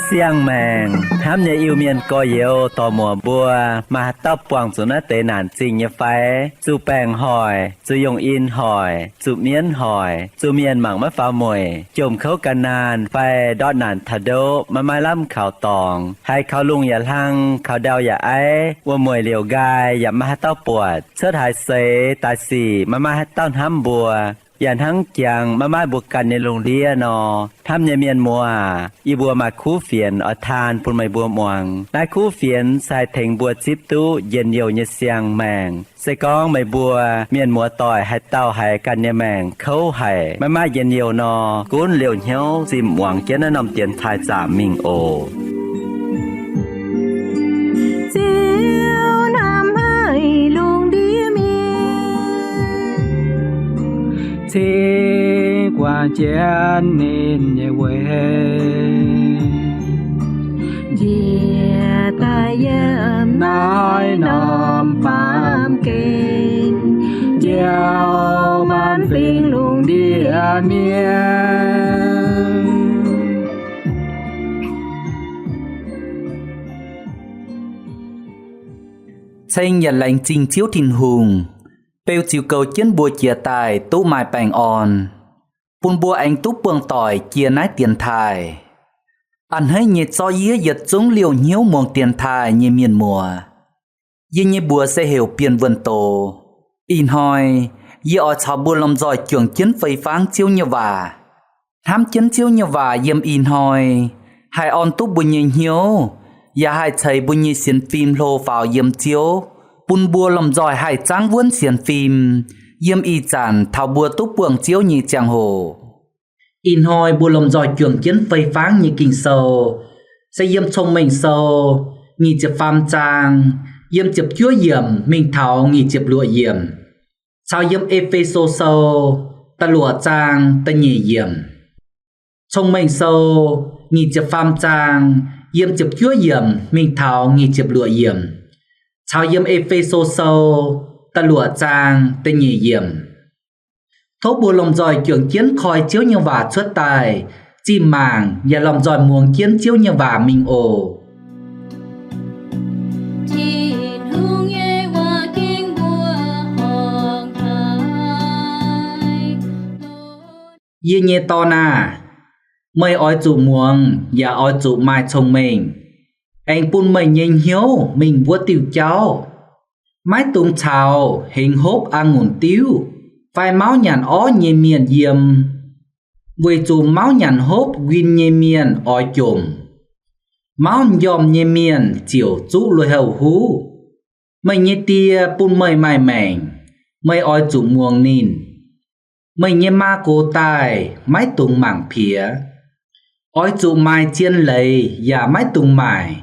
Siang-maengc hnamv nyei Iu-Mienh gorx-youz dorc-muoc mbuo, maaih haaix dauh buangh zuqc naaiv deix naanc zingh nyei fai? Zuqc baengc hoic, zuqc yongh in hoic, zuqc mienv hoic, zuqc mienh mangc maiv faaux mueic, jomc kouv gan naanh fai ndortv naanc taux ndoqv maiv maaih lamh kaux dorngx, haiz kaux lungh yaac hlang, kaux ndau yaac aiv, wuom-mueic liouc nqaai yaac maiv maaih haaix dauh buatc, cuotv haaix seix daaih sic maiv maaih haaix dauh hnamv mbuo, yaac hnangv jangx maiv maaih mbuo ganh nyei lungh ndiev nor, hnamv nyei mienh muoz aac, yie mbuo maaih kuv fienx oix taan bun meih mbuo muangx. Naaiv kuv fienx se haih tengx mbuo zipv duqv njien-youh nyei siang-maengc. Se gorngv meih mbuo mienh muoz-doic haaix dauh haiz ganh nyei maengc kouv haic, maiv maaih njien-youh nor, gunv liouh hnyouv zinh muangx jienv naaiv norm dienx taaih zaamc mingh oc. Ziouv hnamv haic lungh ndiev mienh, cingx guangc jienv ninh nyei weic, njiec daaih yiem naaiv norm baamh gen, njoux maanc fingx lungh ndiev mienh. Ceng yaac laengz zingh Ziouv Tin-Hungh, beu ziux goux jienv mbuo jiex daaih duqv maaih baengh orn, bun mbuo aengx duqv buangh doic jiex naaiv dienx taaih. A'hneiv nyei zorqv yie yietc zungv liouh hnyouv muangx dienx taaih nyei mienh muoz. Yie nyei mbuox se heuc Bienh Wuonh Doz. Ih hnoi yie oix caux mbuo lomh nzoih juangc jienv fei fangv Ziouv nyei waac. Hnamv jienv Ziouv nyei waac yiem ih hnoi haih orn duqv mbuo nyei hnyouv, yaac haih ceix mbuo nyei sienx fim hlo faaux yiem Ziouv, bun mbuo lomh nzoih haih zangv wuonv sienx fim yiem ih zanc taux mbuo duqv buangh Ziouv nyei ziangh hoc. Ih hnoi mbuo lomh nzoih juangc jienv fei fangv nyei Ging-Sou se yiem Cong-Mengh Sou nyic ziepc faam zaang, yiem ziepc juov yiemc mingh taux nyic ziepc luoqc yiemc, caux yiem E^fe^so Sou da'luoqc zaang da'nyeic yiemc. Cong-Mengh Sou nyic ziepc faam zaang, yiem ziepc juov yiemc mingh taux nyic ziepc luoqc yiemc, caux yiem E^fe^so Sou da'luoqc zaang da'nyeic yiemc. Tov mbuo lomh nzoih juangc jienv koi Ziouv nyei waac cuotv daaih, zinh mangc yaac lomh nzoih muangx jienv Ziouv nyei waac mingh oc. Tin-Hungh nyei waac ging mbuo horngc haic. Yie nyei dorn aah! Meih oix zuqc muangx yaac oix zuqc maaih cong-mengh, aengx bun meih nyei hnyouv mingh wuov diuh jauv. Maiv dungx caux hengx hopv a'ngunc diuv fai mauv nyanc orv nyei mienh yiem, weic zuqc mauv nyanc hopv nquin nyei mienh oix jomc, mauv m'njormh nyei mienh ziouc zuqv lui-houx huv. Meih nyei die bun meih maaih maengc, meih oix zuqc muangx ninh. Meih nyei maa gox daaih maiv dungx mangc piex. Oix zuqc maaih zien leiz yaac maiv dungx maaic.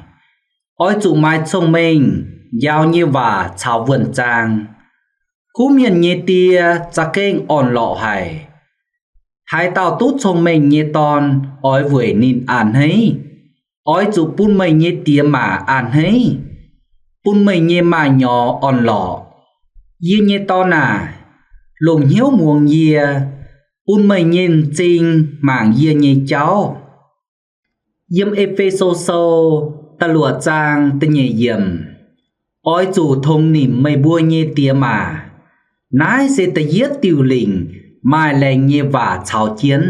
Oix zuqc maaih cong-mengh, njaaux nyei waac caux wuonh zaang. Kuv mienh nyei die za'gengh orn-lorqc haic. Haaix dauh duqv cong-mengh nyei dorn oix weic ninh a'hneiv. Oix zuqc bun meih nyei diex maac a'hneiv, bun meih nyei maaih nyorx orn-lorqc. Yie nyei dorn aah! Longc hnyouv muangx yie, bun meih nyei m'zing mangc yie nyei jauv. Yiem E^fe^so Sou da'luoqc zaang da'nyeic yiemc, oix zuqc tongx nimc meih mbuo nyei diex maac. Naaiv se da'yietv diuh lingc maaih laengz nyei waac caux jienv.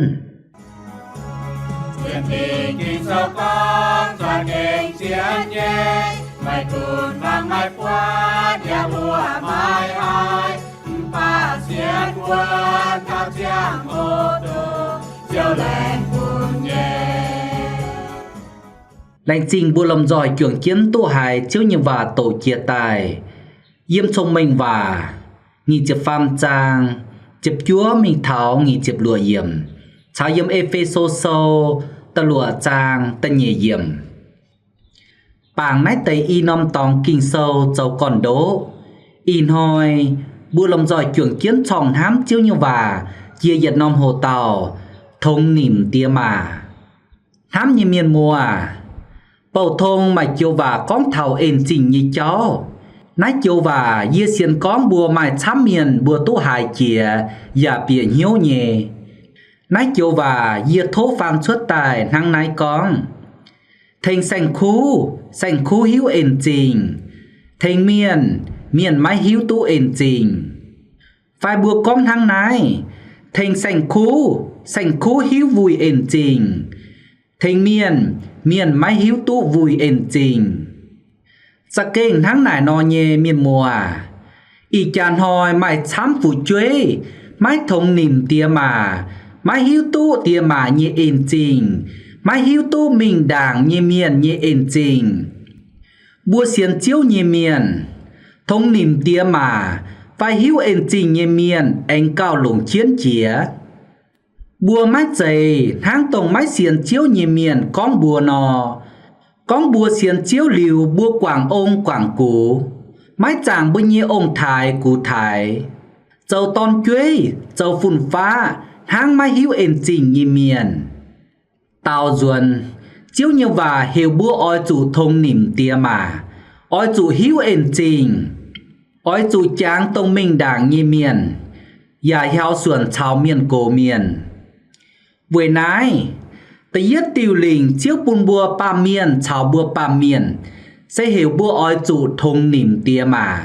Laengz zingh mbuo lomh nzoih juangc jienv duqv haiz Ziouv nyei waac doqc jiex daaih. Yiem Cong-Mengh Waac nyic ziepc faam zaang, ziepc juov mingh taux nyic ziepc luoqc yiemc, caux yiem E^fe^so Sou da'luoqc zaang da'nyeic yiemc. Bangc naaiv deix i norm dorngx Ging-Sou zoux gorn-ndoqv. Ih hnoi mbuo lomh nzoih juangc jienv corngh hnamv Ziouv nyei waac jiex yietc norm hoc dauh, tongx nimc diex maac. Hnamv nyei mienh muoz, bouh tong maaih joux waac gorngv taux en zingh nyei jauv. Naaiv joux waac yie sienx gorngv mbuo maaih camv mienh mbuo duqv haiz jiex yaac bieqc hnyouv nyei. Naaiv joux waac yie tov faan cuotv daaih hnangv naaiv gorngv, tengx saeng-kuv, saeng-kuv hiuv en zingh. Tengx mienh, mienh maiv hiuv duqv en zingh. Fai mbuo gorngv hnangv naaiv, tengx saeng-kuv, saeng-kuv hiuv wuih en zingh. Tengx mienh, mienh maiv hiuv duqv wuih en zingh. Za'gengh hnangv naaic nor nyei mienh muoz, ih jaax hnoi maaih camv fu'jueiv maiv tongx nimc diex maac, maiv hiuv duqv diex maac nyei en zingh, maiv hiuv duqv mingh ndaangc nyei mienh nyei en zingh. Mbuo sienx Ziouv nyei mienh, tongx nimc diex maac fai hiuv en zingh nyei mienh aengx gauh longc jienv jiex. Mbuo maiv zeiz hnangv dongh maiv sienx Ziouv nyei mienh gorngv mbuo nor. Gorngv mbuo sienx Ziouv liuz mbuo guangc ong guangc gux, maiv zaangc mbuo nyei ong-taaix gux-taaix, zoux dorn-jueiv, zoux fun-faqv hnangv maiv hiuv en zingh nyei mienh. Daaux nzuonx, Ziouv nyei waac heuc mbuo oix zuqc tongx nimc diex maac, oix zuqc hiuv en zingh, oix zuqc jangx dongh mingh ndaangc nyei mienh, yaac hiaux suonc caux mienh gox mienh. Weic naaiv, da'yietv diuh lingc Ziouv bun mbuo baamh mienh caux mbuo baamh mienh se heuc mbuo oix zuqc tongx nimc diex maac.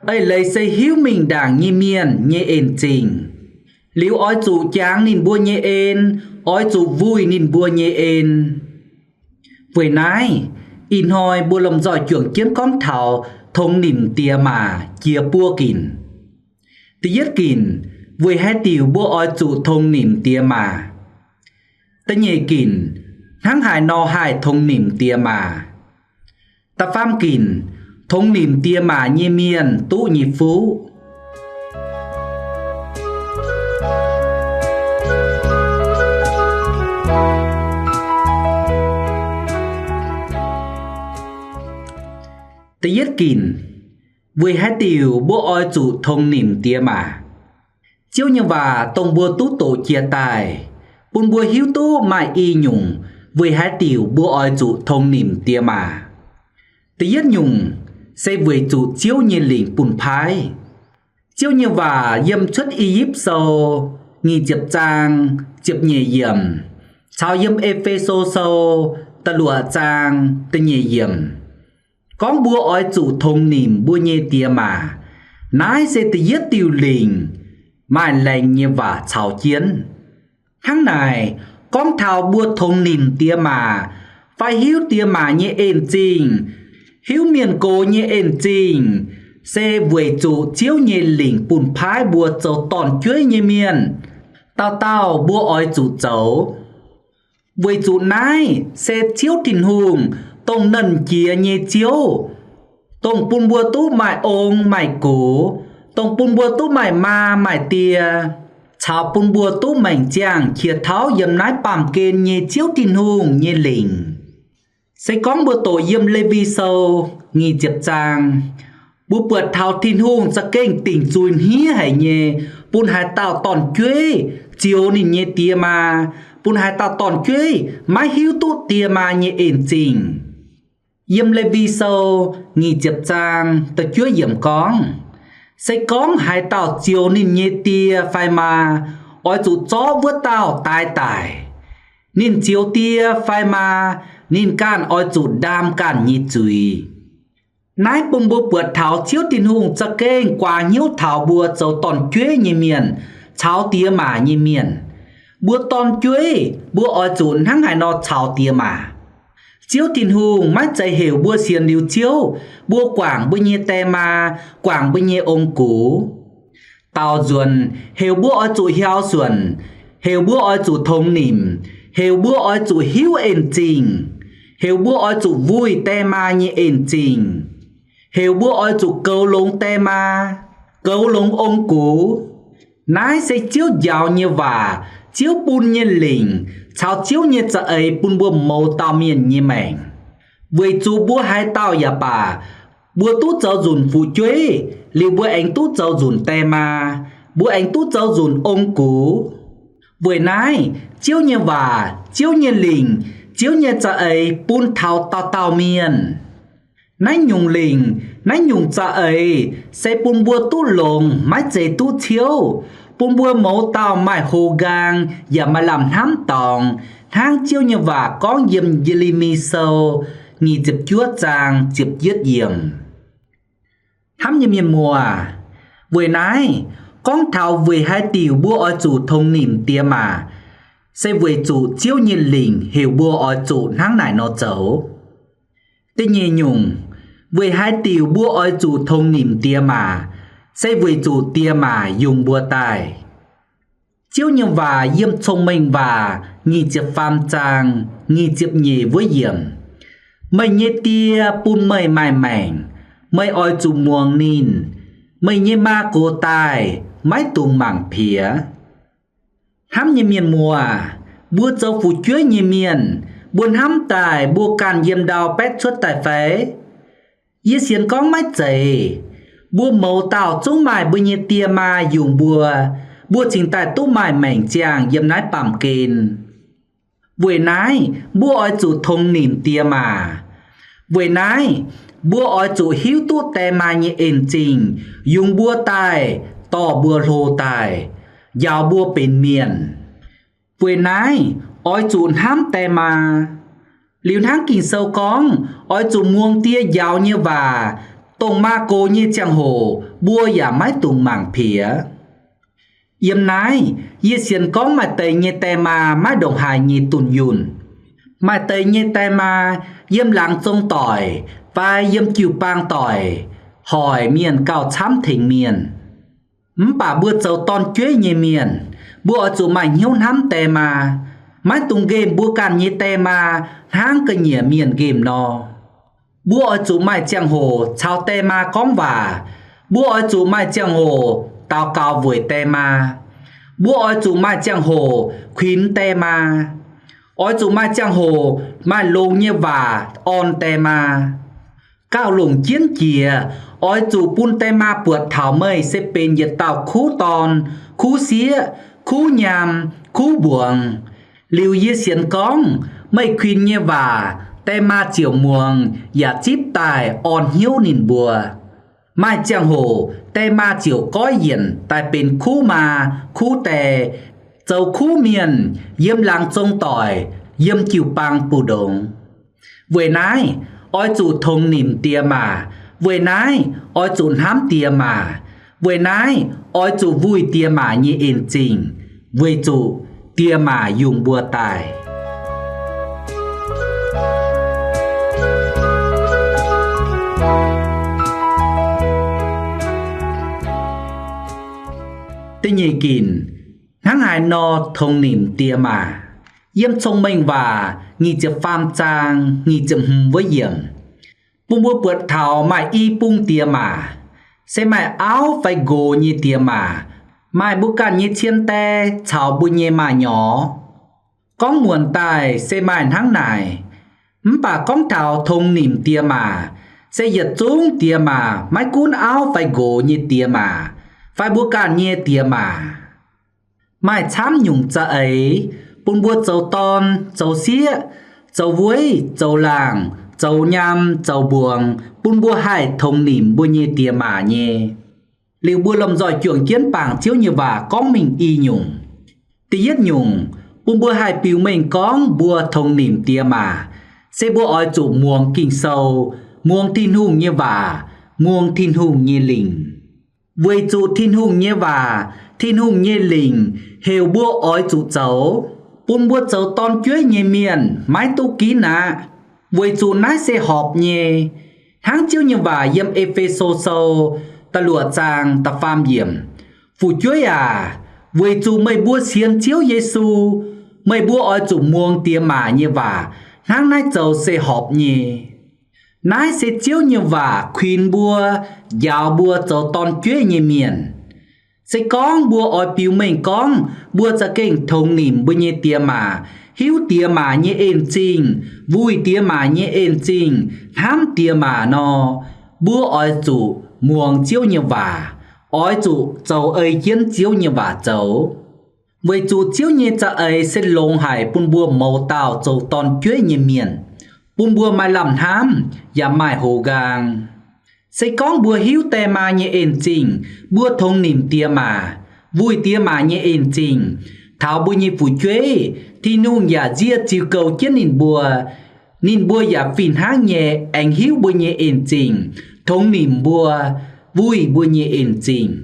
Eix leiz se hiuv mingh ndaangc nyei mienh nyei en zingh. Liuz oix zuqc jangx ninh mbuo nyei en, oix zuqc wuih ninh mbuo nyei en. Weic naaiv, ih hnoi mbuo lomh nzoih juangc jienv gorngv taux tongx nimc diex maac jiex buo ginc. Da'yietv ginc, weic haaix diuc mbuo oix zuqc tongx nimc diex maac? Da'nyeic ginc, hnangv haaix nor haih tongx nimc diex maac? Da'faam ginc, tongx nimc diex maac nyei mienh duqv nyei fuqv. Da'yietv ginc, weic haaix diuc mbuo oix zuqc tongx nimc diex maac? Ziouv nyei waac dongh mbuo duqv doqc jiex daaih, bun mbuo hiuv duqv maaih i nyungc weic haaix diuc mbuo oix zuqc tongx nimc diex maac. Da'yietv nyungc se weic zuqc Ziouv nyei lingc bun paaiv. Ziouv nyei waac yiem Cuotv I^yipv Sou nyic ziepc zaang ziepc nyeic yiemc, caux yiem E^fe^so Sou da'luoqc zaang da'nyeic yiemc gorngv mbuo oix zuqc tongx nimc mbuo nyei diex maac. Naaiv se da'yietv diuh lingc maaih laengz nyei waac caux jienv. Hnangv naaic, gorngv taux mbuo tongx nimc diex maac fai hiuv diex maac nyei en-zingh, hiuv mienh gox nyei en-zingh, se weic zuqc Ziouv nyei lingc bun paaiv mbuo zoux dorn-jueiv nyei mienh, dauh dauh mbuo oix zuqc zoux. Weic zuqc naaiv se Ziouv Tin-Hungh, dongh Nernh Jiex nyei Ziouv, dongh bun mbuo duqv maaih ong maaih gux, dongh bun mbuo duqv maaih maa maaih die, caux bun mbuo duqv maengc ziangh qiex tauv yiem naaiv baamh gen nyei Ziouv Tin-Hungh nyei lingc. Se gorngv mbuo doqc yiem Lewi Sou nyic ziepc zaang, mbuo buatc taux Tin-Hungh za'gengh dingc zuiz hniev haic nyei, bun haaix dauh dorn-jueiv zioux ninh nyei diex maa, bun haaix dauh dorn-jueiv maiv hiuv duqv diex maa nyei en-zingh. Yiem Lewi Sou nyic ziepc zaang da'juov yiemc gorngv, se gorngv haaix dauh zioux ninh nyei die fai maa, oix zuqc zorqv wuov dauh daix daic. Ninh zioux die fai maa, ninh ganh oix zuqc ndaam ganh nyei zuiz. Naaiv bun mbuo buatc taux Ziouv Tin-Hungh za'gengh guaax hnyouv taux mbuo zoux dorn-jueiv nyei mienh caux diex maac nyei mienh. Mbuo dorn-jueiv mbuo oix zuqc hnangv haaix nor caux diex maac? Ziouv Tin-Hungh maiv zeiz heuc mbuo sienx liuz Ziouv, mbuo guangc mbuo nyei die maa, guangc mbuo nyei ong-gux. Daaux nzuonx heuc mbuo oix zuqc hiaux suonc, heuc mbuo oix zuqc tongx nimc, heuc mbuo oix zuqc hiuv en-zingh, heuc mbuo oix zuqc wuih die maa nyei en-zingh, heuc mbuo oix zuqc goux longx die maa, goux longx ong-gux. Naaiv se Ziouv njaaux nyei waac, Ziouv bun nyei lingc, caux Ziouv nyei za'eix bun mbuo mouz dauh mienh nyei maengc. Weic zuqc mbuo haaix dauh yaac baac, mbuo duqv zoux nzunc fu'jueiv liuz, mbuo aengx duqv zoux nzunc die maa, mbuo aengx duqv zoux nzunc ong-gux. Weic naaiv, Ziouv nyei waac, Ziouv nyei lingc, Ziouv nyei za'eix bun taux dauh dauh mienh. Naaiv nyungc lingc, naaiv nyungc za'eix se bun mbuo duqv longx maiv zeiz duqv ciouv, bun mbuo mouz dauh maaih houx nqaang yaac maaih lamh hnamv dorngx, hnangv Ziouv nyei waac gorngv yiem Ye^le^mi Sou nyic ziepc juov zaang ziepc yietv yiemc. Hnamv nyei mienh muoz, weic naaiv, gorngv taux weic haaix diuc mbuo oix zuqc tongx nimc diex maac, se weic zuqc Ziouv nyei lingc heuc mbuo oix zuqc hnangv naaic nor zoux. Da'nyeic nyungc, weic haaix diuc mbuo oix zuqc tongx nimc diex maac, se weic zuqc diex maac yungz mbuo daaih. Ziouv nyei waac yiem Cong-Mengh Waac nyic ziepc faam zaang nyic ziepc nyeic wuov yiemc, meih nyei die bun meih maaih maengc, meih oix zuqc muangx ninh. Meih nyei maa gox daaih maiv dungx mangc piex. Hnamv nyei mienh muoz, mbuo zoux fu'jueiv nyei mienh, mbuo hnamv daaih mbuo ganh yiem ndau baetv cuotv daaih fai? Yie sienx gorngv maiv zeiz. Mbuo mouz dauh zungv maaih mbuo nyei die maa yungz mbuo. Mbuo cingx daaih duqv maaih maengc ziangh yiem naaiv baamh gen. Weic naaiv mbuo oix zuqc tongx nimc diex maac. Weic naaiv mbuo oix zuqc hiuv duqv die maa nyei en-zingh yungz mbuo daaih, dorh mbuo hlo daaih, njaaux mbuo benx mienh. Weic naaiv oix zuqc hnamv die maa. Liuz hnangv Ging-Sou gorngv, oix zuqc muangx die njaaux nyei waac, dongh maa gox nyei ziangh hoc mbuo yaac maiv dungx mangc piex. Yiem naaiv yie sienx gorngv maaih deix nyei die maa maiv ndongc haaix nyei dunh yunh. Maaih deix nyei die maa yiem laangz zong doic fai yiem jiu-baang doic hoic mienh gauh camv tengx mienh. Mv baac mbuo zoux dorn-jueiv nyei mienh, mbuo oix zuqc maaih hnyouv hnamv die maa, maiv dungx nqemh mbuo ganh nyei die maa hnangv ga'nyiec mienh nqemh nor. Mbuo oix zuqc maaih ziangh hoc caux die maa gorngv waac. Mbuo oix zuqc maaih ziangh hoc daux gaux weic die maa. Mbuo oix zuqc maaih ziangh hoc kuinx die maa. Oix zuqc maaih ziangh hoc maaih longx nyei waac orn die maa. Gauh longc jienv jiex, oix zuqc bun die maa buatc taux meih se benx yietc dauh kuv dorn, kuv sieqv, kuv nyaam, kuv mbuangz. Liuz yie sienx gorngv, meih kuinx nyei waac die maa ziouc muangx yaac zipv daaih orn hnyouv ninh mbuo. Maaih ziangh hoc die maa ziouc goiv yienc daaih benx kuv maa, kuv die, zoux kuv mienh yiem laangz zong doic, yiem jiu-baang mbu'ndongx. Weic naaiv oix zuqc tongx nimc diex maac. Weic naaiv oix zuqc hnamv diex maac. Weic naaiv oix zuqc wuih diex maac nyei en-zingh, weic zuqc diex maac yungh mbuo daaih. Da'nyeic ginc, hnangv haaix nor tongx nimc diex maac? Yiem Cong-Mengh Waac nyic ziepc faam zaang nyic ziepc hmz wuov yiemc, bun mbuo buatc taux maaih i bung diex maac, se maaih auv fai nqox nyei diex maac, maaih mbuo ganh nyei cien die caux mbuo nyei maaih nyorx. Gorngv muonc daaih se maaih hnangv naaic, mv baac gorngv taux tongx nimc diex maac, se yietc zungv diex maac, maiv gunv auv fai nqox nyei diex maac fai mbuo ganh nyei diex maac. Maaih camv nyungc za'eix bun mbuo zoux dorn, zoux sieqv, zoux weiv, zoux laangc, zoux nyaam, zoux mbuangz, bun mbuo haih tongx nimc mbuo nyei diex maac nyei. Liuz mbuo lomh nzoih juangc jienv bangc Ziouv nyei waac gorngv mingh i nyungc. Da'yietv nyungc, bun mbuo haih biux mengh gorngv mbuo tongx nimc diex maac, se mbuo oix zuqc muangx Ging-Sou, muangx Tin-Hungh nyei waac, muangx Tin-Hungh nyei lingc. Weic zuqc Tin-Hungh nyei waac, Tin-Hungh nyei lingc heuc mbuo oix zuqc zoux, bun mbuo zoux dorn-jueiv nyei mienh maiv duqv ginv aqv. Weic zuqc naaiv se horpc nyei. Hnangv Ziouv nyei waac yiem E^fe^so Sou da'luoqc zaang da'faam yiemc, Fu'jueiv aac, weic zuqc meih mbuo sienx Ziouv Yesu, meih mbuo oix zuqc muangx diex maac nyei waac. Hnangv naaiv zoux se horpc nyei. Naaiv se Ziouv nyei waac kuinx mbuo, njaaux mbuo zoux dorn-jueiv nyei mienh. Se gorngv mbuo oix biux mengh gorngv mbuo za'gengh tongx nimc mbuo nyei diex maac, hiuv diex maac nyei en-zingh, wuih diex maac nyei en-zingh, hnamv diex maac nor, mbuo oix zuqc muangx Ziouv nyei waac, oix zuqc zoux ei jienv Ziouv nyei waac zoux. Weic zuqc Ziouv nyei za'eix se longx haic bun mbuo mouz dauh zoux dorn-jueiv nyei mienh, bun mbuo maaih lamh hnamv yaac maaih hoz nqaang. Se gorngv mbuo hiuv die maa nyei en-zingh, mbuo tongx nimc diex maac, wuih diex maac nyei en-zingh, taux mbuo nyei fu'jueiv, Tin-Hungh yaac nziev ziux goux jienv ninh mbuo. Ninh mbuo yaac fih hnangv nyei aengx hiuv mbuo nyei en-zingh, tongx nimc mbuo, wuih mbuo nyei en-zingh.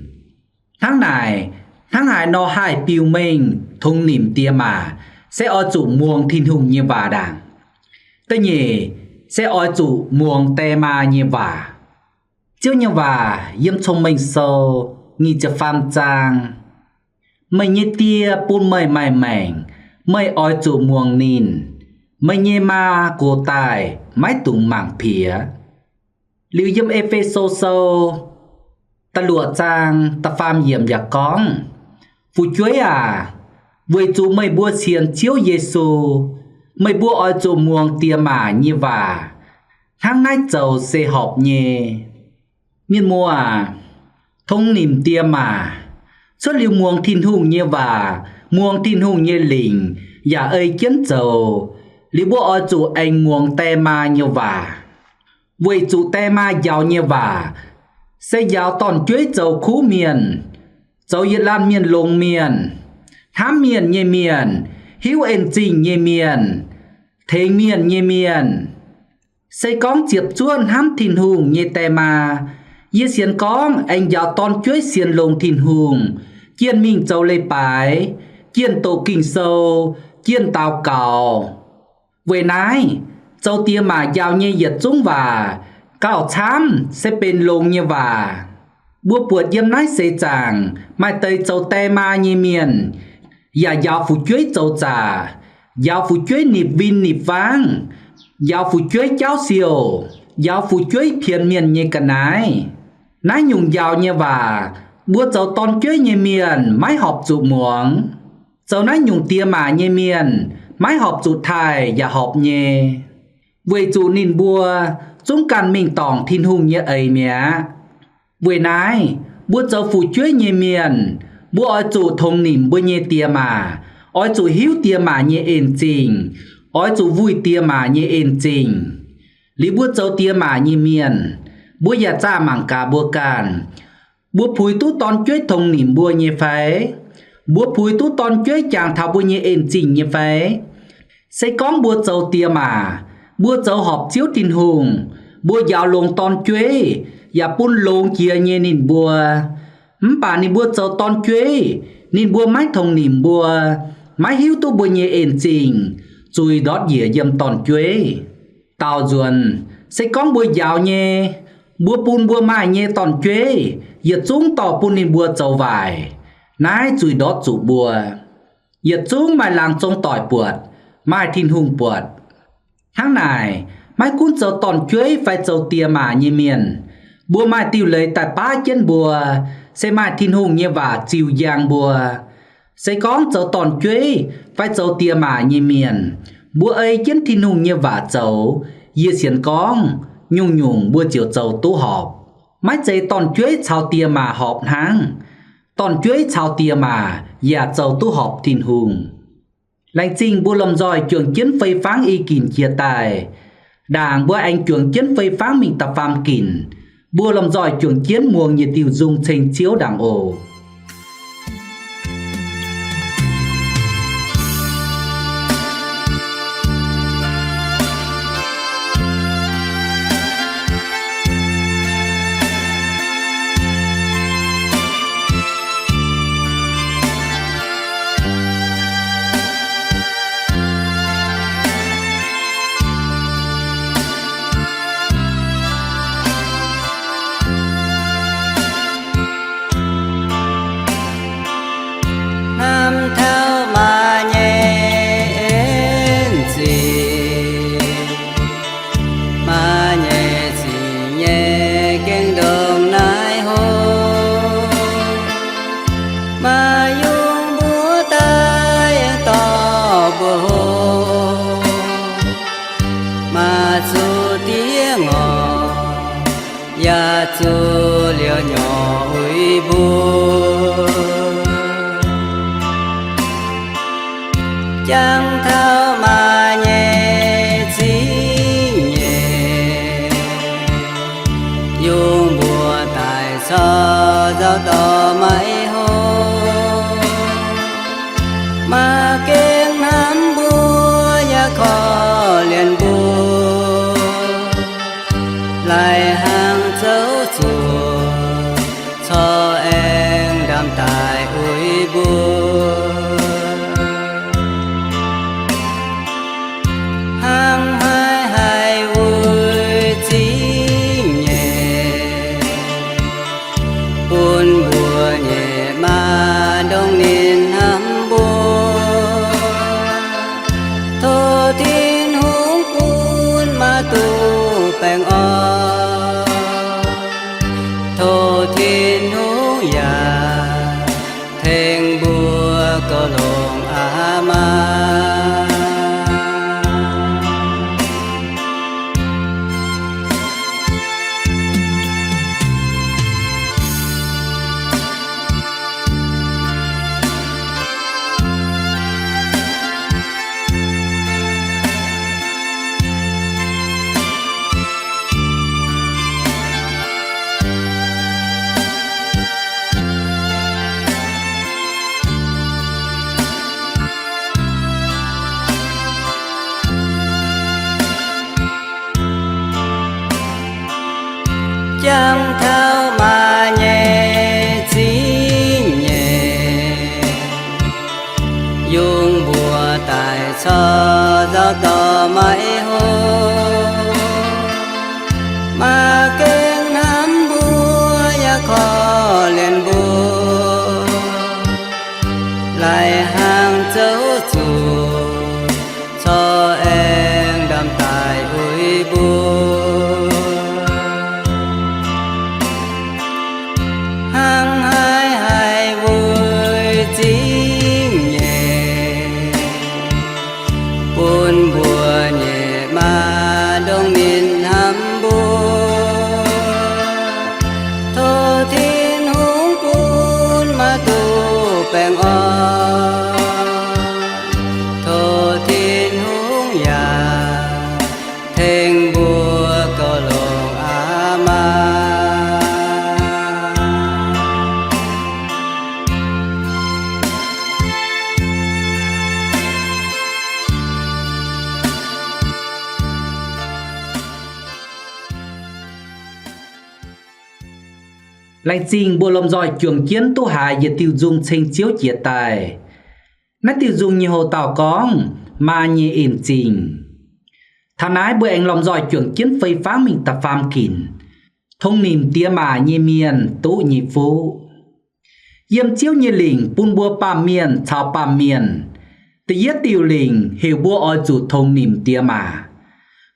Hnangv naaic, hnangv haaix nor haih biux mengh tongx nimc diex maac? Se oix zuqc muangx Tin-Hungh nyei waac ndaangc. Da'nyeic, se oix zuqc muangx die maa nyei waac. Ziouv nyei waac yiem Cong-Mengh Sou nyic ziepc faam zaang: Meih nyei die bun meih maaih maengc, meih oix zuqc muangx ninh. Meih nyei maa gox daaih maiv dungx mangc piex. Liuz yiem E^fe^so Sou da'luoqc zaang da'faam yiemc yaac gorngv, Fu'jueiv aac, weic zuqc meih mbuo sienx Ziouv Yesu, meih mbuo oix zuqc muangx diex maac nyei waac. Hnangv naaiv zoux se horpc nyei. Mienh muoz aac, tongx nimc diex maac, cuotv liuz muangx Tin-Hungh nyei waac, muangx Tin-Hungh nyei lingc, yaac ei jienv zoux, liuz mbuo oix zuqc aengx muangx die maa nyei waac. Weic zuqc die maa njaaux nyei waac se njaaux dorn-jueiv zoux kuv mienh, zoux yietc laanh mienh longx mienh, hnamv mienh nyei mienh, hiuv en-zingh nyei mienh, tengx mienh nyei mienh. Se gorngv ziepc zuoqv hnamv Tin-Hungh nyei die maa, yie sienx gorngv aengx njaaux dorn-jueiv sienx longx Tin-Hungh, jienh mingh zoux leiz-baaix, jienh doqc Ging-Sou, jienh daux gaux. Weic naaiv, zoux diex maac njaaux nyei yietc zungv waac gauh camv se benx longx nyei waac. Mbuo buatc yiem naaiv seix zaangc maaih deix zoux die maa nyei mienh yaac njaaux fu'jueiv zoux zaqc, njaaux fu'jueiv nipc win nipc wangv, njaaux fu'jueiv jaauv siouh, njaaux fu'jueiv pienx mienh nyei ga'naaiv. Naaiv nyungc njaaux nyei waac mbuo zoux dorn-jueiv nyei mienh maiv horpc zuqc muangx. Zoux naaiv nyungc diex maac nyei mienh maiv horpc zuqc taaih yaac horpc nyei, weic zuqc ninh mbuo zungv ganh mingh dorngc Tin-Hungh nyei eix mi'aqv. Weic naaiv, mbuo zoux fu'jueiv nyei mienh, mbuo oix zuqc tongx nimc mbuo nyei diex maac, oix zuqc hiuv diex maac nyei en-zingh, oix zuqc wuih diex maac nyei en-zingh. Liuz mbuo zoux diex maac nyei mienh, mbuo yaac zaah mangc gaax mbuo ganh. Mbuo puix duqv dorn-jueiv tongx nimc mbuo nyei fai? Mbuo puix duqv dorn-jueiv jangx taux mbuo nyei en-zingh nyei fai? Se gorngv mbuo zoux diex maac, mbuo zoux horpc Ziouv Tin-Hungh, mbuo njaaux longx dorn-jueiv yaac bun longx jiex nyei ninh mbuo, mv baac ninh mbuo zoux dorn-jueiv, ninh mbuo maiv tongx nimc mbuo, maiv hiuv duqv mbuo nyei en-zingh, zuiz ndortv njiec yiem dorn-jueiv. Daaux nzuonx, se gorngv mbuo njaaux nyei, mbuo bun mbuo maaih nyei dorn-jueiv yietc zungv dorh bun ninh mbuo zoux waaic, naaiv zuiz ndortv zuqc mbuo. Yietc zungv maaih laangz zong doic buatc, maaih Tin-Hungh buatc. Hnangv naaic, maiv gunv zoux dorn-jueiv fai zoux diex maac nyei mienh, mbuo maaih diuh leiz daaih baav jienv mbuo, se maaih Tin-Hungh nyei waac ziux njang mbuo. Se gorngv zoux dorn-jueiv fai zoux diex maac nyei mienh, mbuo ei jienv Tin-Hungh nyei waac zoux, yie sienx gorngv nyungc-nyungc mbuo ziouc zoux duqv horpc. Maiv zeiz dorn-jueiv caux diex maac horpc hnangv. Dorn-jueiv caux diex maac yaac zoux duqv horpc Tin-Hungh. Laengz zingh mbuo lomh nzoih juangc jienv fei fangv i ginc jiex daaih. Ndaangc mbuo aengx juangc jienv fei fangv mingh da'faam ginc, mbuo lomh nzoih juangc jienv muangx nyei diuh nzung ceng Ziouv ndaangc oc. Hnamv taux maa nyei en-zingc, maa nyei zingc nyei gaeng ndongc naaiv hlo, maa yungz mbuo daaih aengx dorh mbuo hlo, maa zuqc diev ngorc, yaac zuqc liouh nyorx uix mbuo. Jangx taux maa nyei zingv nyeic, yungh mbuox daaih corc nzauh dorh maiv hlo. Maa gengh hnamv mbuo yaac korv-lienh mbuo, lai-hnaangx zouv zuoqc corc aengx ndamc daaih uix mbuo. Hnangv haaix haih uix zingv nyeic, bun mbuo nyei maa ndongc ninh hnamv mbuo. Tov Tin-Hungh bun maa duqv baengh orn. Tov Tin-Hungh yaac tengx mbuo goux longx aqv maah. Jangx taux maa nyei zingv nyeic, yungh mbuox daaih corc nzauh dorh maiv hlo. Maa gengh hnamv mbuo yaac korv-lienh mbuo, lai-hnaangx zouv zuqc corc aengx ndamc daaih uix mbuo. Hnangv haaix haih uix zingv nyeic, bun mbuo nyei maa ndongc ninh hnamv mbuo. Tov Tin-Hungh bun maa duqv baengh orn. Tov Tin-Hungh yaac tengx mbuo goux longx aqv maah. Laengz zingh mbuo lomh nzoih juangc jienv duqv haiz yietc diuh nzung ceng Ziouv jiex daaih. Naaiv diuh nzung nyei houx dauh gorngv, Maa nyei en-zingh. Taux naaiv mbuo aengx lomh nzoih juangc jienv fei fangv mingh da'faam ginc, Tongx nimc diex maac nyei mienh duqv nyei fuqv. Yiem Ziouv nyei lingc bun mbuo baamh mienh caux baamh mienh, da'yietv diuh lingc heuc mbuo oix zuqc tongx nimc diex maac.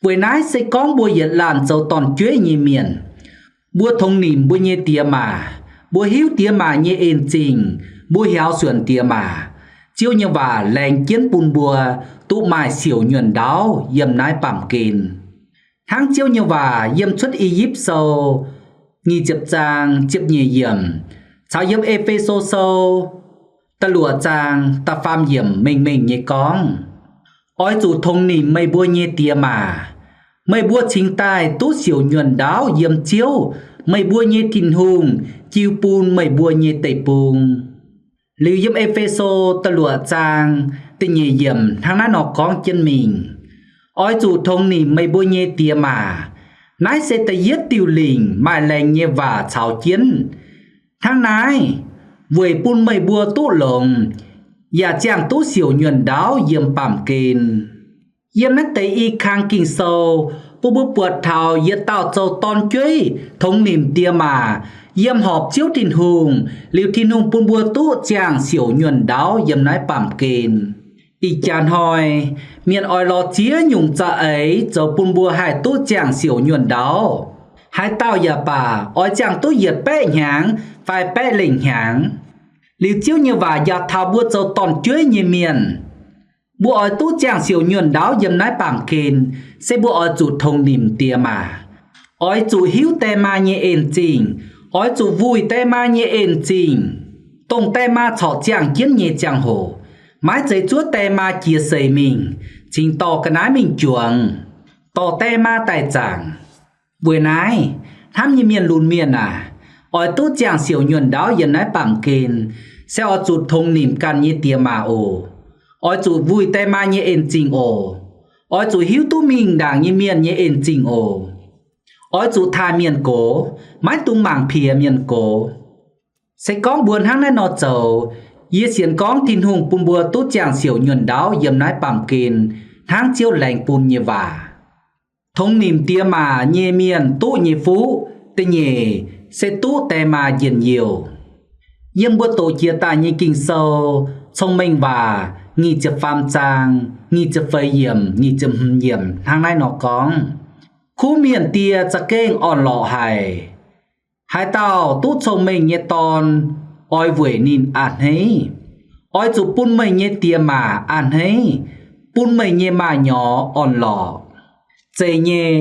Weic naaiv se gorngv mbuo yietc laanh zoux dorn-jueiv nyei mienh, mbuo tongx nimc mbuo nyei diex maac, mbuo hiuv diex maac nyei en-zingh, mbuo hiaaux suonc diex maac, Ziouv nyei waac laengz jienv bun mbuo duqv maaih siouc nyuonh ndaauv yiem naaiv baamh gen. Hnangv Ziouv nyei waac yiem Cuotv I^yipv Sou nyic ziepc zaang ziepc nyeic yiemc caux yiem E^fe^so Sou da'luoqc zaang da'faam yiemc mengh mengh nyei gorngv, Oix zuqc tongx nimc meih mbuo nyei diex maac. Meih mbuo cingx daaih duqv siouc nyuonh ndaauv yiem Ziouv, meih mbuo nyei Tin-Hungh, jiu bun meih mbuo nyei deic-bung. Liuz yiem E^fe^so da'luoqc zaang da'nyeic yiemc hnangv naaiv nor gorngv jienv mingh, Oix zuqc tongx nimc meih mbuo nyei diex maac. Naaiv se da'yietv diuh lingc maaih laengz nyei waac caux jienv. Hnangv naaiv, weic bun meih mbuo duqv longx, yaac ziangh duqv siouc nyuonh ndaauv yiem baamh gen. Yiem naaiv deix i kang Ging-Sou, bun mbuo buatc taux yietc dauh zoux dorn-jueiv tongx nimc diex maac, yiem horpc Ziouv Tin-Hungh, liuz Tin-Hungh bun mbuo duqv ziangh siouc nyuonh ndaauv yiem naaiv baamh gen. Ih jaax hnoi, mienh oix lorz ziex nyungc za'eix zoux bun mbuo haih duqv ziangh siouc nyuonh ndaauv. Haaix dauh yaac baac oix ziangh duqv yietc baeqv hnyangx fai baeqv lengh hnyangx. Liuz Ziouv nyei waac njaaux taux mbuo zoux dorn-jueiv nyei mienh, mbuo oix duqv ziangh siouc nyuonh ndaauv yiem naaiv baamh gen, se mbuo oix zuqc tongx nimc diex maac. Oix zuqc hiuv die maa nyei en-zingh, oix zuqc wuih die maa nyei en-zingh, dongh die maa corc ziangh jienv nyei ziangh hoc. Maiv zeiz zuov die maa jiex seix mingh, cingx dorh ga'naaiv mingh juangx, dorh die maa daaih zaangc. Weic naaiv, hnamv nyei mienh lunx mienh aac, oix duqv ziangh siouc nyuonh ndaauv yiem naaiv baamh gen, se oix zuqc tongx nimc ganh nyei die maa oc. Oix zuqc wuih die maa nyei en-zingh oc. Oix zuqc hiuv duqv mingh ndaangc nyei mienh nyei en-zingh oc. Oix zuqc taaih mienh gox, maiv dungx mangc piex mienh gox. Se gorngv mbuo hnangv naaiv nor zoux, yie sienx gorngv Tin-Hungh bun mbuo duqv ziangh siouc nyuonh ndaauv yiem naaiv baamh gen hnangv Ziouv laengz bun nyei waac. Tongx nimc die maa nyei mienh duqv nyei fuqv da'nyeic se duqv die maa njien-youh. Yiem mbuo doqc jiex daaih nyei Ging-Sou, Cong-Mengh Waac nyic ziepc faam zaang nyic ziepc feix yiemc, nyic ziepc hmz yiemc hnangv naaiv nor gorngv, Kuv mienh die za'gengh orn-lorqc haic. Haaix dauh duqv cong-mengh nyei dorn, oix weic ninh a'hneiv. Oix zuqc bun meih nyei die maa a'hneiv, bun meih nyei maaih nyorx orn-lorqc. Zeiz nyei.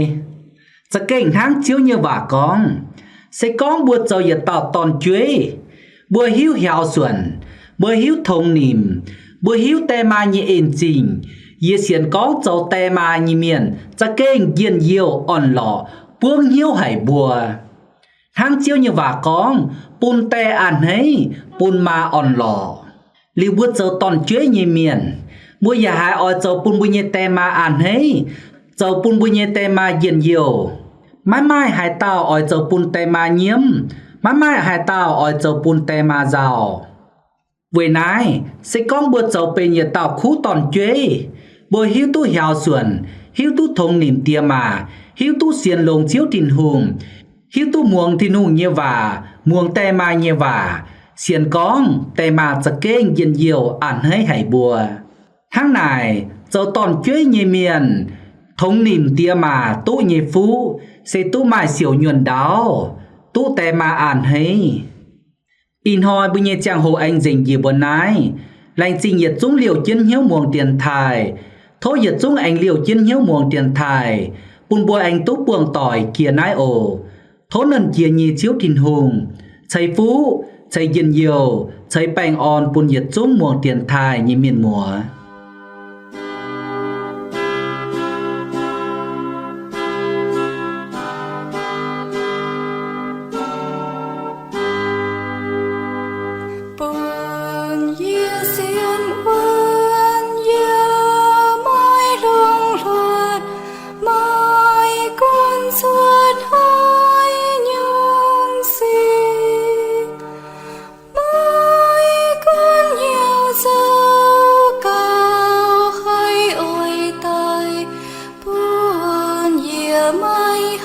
Za'gengh hnangv Ziouv nyei waac gorngv, se gorngv mbuo zoux yietc dauh dorn-jueiv, mbuo hiuv hiaaux suonc, mbuo hiuv tongx nimc, mbuo hiuv die maa nyei en-zingh, yie sienx gorngv zoux die maa nyei mienh za'gengh njien-youh orn-lorqc, buangv hnyouv haic mbuo. Hnangv Ziouv nyei waac gorngv, bun die a'hneiv, bun maa orn-lorqc. Liuz mbuo zoux dorn-jueiv nyei mienh, mbuo yaac haiz oix zoux bun mbuo nyei die maa a'hneiv, zoux bun mbuo nyei die maa njien-youh. Maiv maaih haaix dauh oix zoux bun die maa nyiemv, maiv maaih haaix dauh oix zoux bun die maa nzauh. Weic naaiv, se gorngv mbuo zoux benx yietc dauh kuv dorn-jueiv, mbuo hiuv duqv hiaaux suonc, hiuv duqv tongx nimc die maa, hiuv duqv sienx longx Ziouv Tin-Hungh, hiuv duqv muangx Tin-Hungh nyei waac, muangx die maa nyei waac, sienx gorngv die maa za'gengh njien-youh a'hneiv haic mbuo. Hnangv naaic, zoux dorn-jueiv nyei mienh tongx nimc die maa duqv nyei fuqv se duqv maaih siouc nyuonh ndaauv, duqv die maa a'hneiv. Ih hnoi mbuo nyei ziangh hoc aengx nzengc njiec mbuo naaiv. Laengz zingh yietc zungv liouh jienv hnyouv muangx dienx taaih. Tov yietc zungv aengx liouh jienv hnyouv muangx dienx taaih, bun mbuo aengx duqv buangh doic jiex naaiv oc. Tov Nernh Jiex nyei Ziouv Tin-Hungh ceix fuqv, ceix njien-youh, ceix baengh orn bun yietc zungv muangx dienx taaih nyei mienh muoz. Bun yie sienx wuonv yie maiv lungh hluotv, maiv gunv cuotv haaix nyungc sic, maiv gunv hnyouv zoux gauh haiz oix daaih bun yie maiv